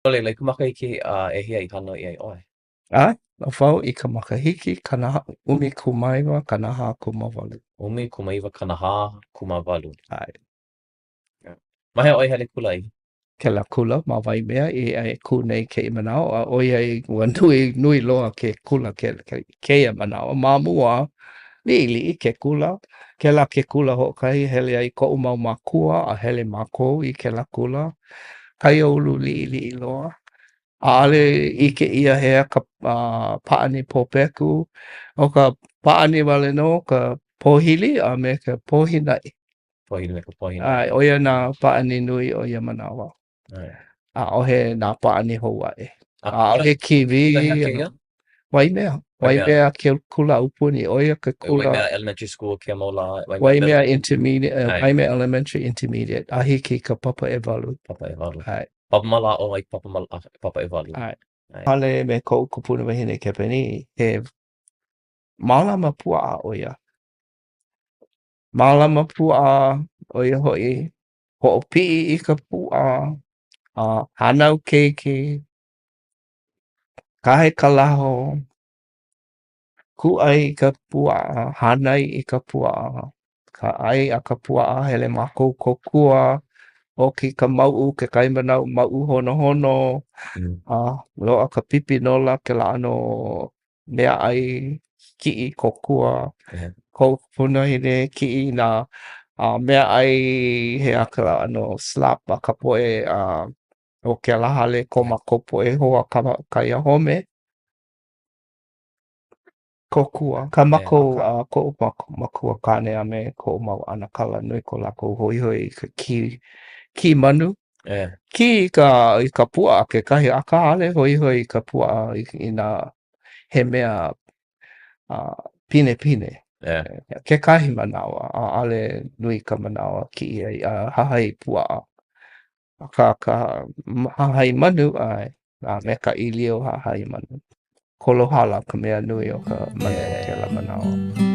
No laila, i ka makahiki ʻehia i hānau ʻia ai ʻoe? ʻAe, ʻo wau i ka makahiki 1948. 1948. ʻAe. Ma hea ʻoe hele kula ai? Kēlā kula ma Waimea i e kū nei kēia manawa, a ʻoiai ua nui, nui loa ke kula ke, ke, kēia manawa. Ma mua, liʻiliʻi ke kula. Kēlā ke kula hoʻokahi hele ai koʻu mau mākua a hele mākou i kēlā kula. Kaiāulu liʻiliʻi loa. ʻAʻole ʻike ʻia he aha ka pāʻani pōpeku. ʻO ka pāʻani wale nō ka pōhili a me ka pōhinaʻi. Pōhili me ka pōhinaʻi. ʻAe, ʻo ia nā pāʻani nui o ia manawa. ʻAʻohe nā pāʻani hou aʻe. ʻAʻohe kīwī. Waimea. Waimea ke kula aupuni. ʻO ia ke kula. Waimea Elementary School kēia mau lā. Waimea Intermediate, Waimea Elementary Intermediate. A hiki i ka papa ʻewalu. Papa ʻewalu. ʻAe. Papa mālaaʻo a i papa, papa ʻewalu. ʻAe. Hale me koʻu kupuna wahine Kepanī, he mālama puaʻa ʻo ia. Mālama puaʻa, ʻo ia hoʻi, hoʻopiʻi i ka puaʻa, a hānau keiki, kahe kalaho, kūʻai i ka puaʻa, hānai i ka puaʻa, ka ʻai a ka puaʻa, hele mākou kōkua, ʻoki ka mauʻu, kekahi manawa mauʻu honohono, a loaʻa ka pipinola, kēlā ʻano meaʻai kiʻi kōkua, koʻu kupunahine kiʻi i nā meaʻai he aha kēlā ʻano slop a ka poʻe o kēlā hale ko mākou poʻe hoa kaiahome. Kōkua. Ka mākou, a koʻu makua kāne a me koʻu mau ʻanakala nui ko lākou hoihoi i ka kī, kī manu. Kī i ka, i ka puaʻa kekahi, akā ʻaʻole hoihoi i ka puaʻa inā he mea pinepine. Kekahi manawa, ʻaʻole nui ka manawa kiʻi ai a hahai puaʻa. Akā ka hahai manu, ʻae, a me ka ʻīlio hahai manu. Kolohala ka mea nui o ka manu o kēlā manawa.